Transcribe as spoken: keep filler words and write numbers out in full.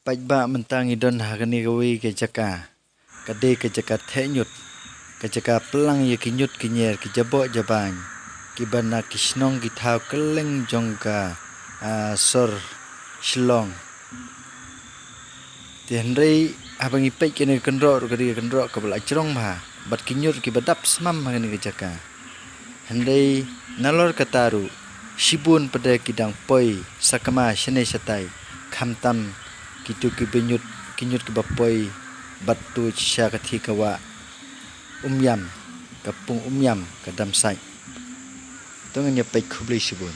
Paidbah, mynta ngi don ha kane kawei ka jaka. Ka dei ka jaka theh ñiut. Ka jaka plang ïa ki ñiut ki ñier, ki jaboh jabañ, kiba na ki shnong ki thaw kylleng jong ka, ah, sor Shillong. Te hynrei haba ngi peit kane ka kynroh ruh ka dei ka kynroh kaba la jrong bha, bad ki ñiut kiba dap smam ha kane ka jaka. Hynrei nalor kata ruh, shibun pat de ki dang poi sakma shane shatai, khamtam kitu kiba ñiut, ki ñiut kiba poi bad tuid sha ka thika wah Umïam, ka pung Umïam, ka Damsait. To ngin ïa peit, khublei shibun.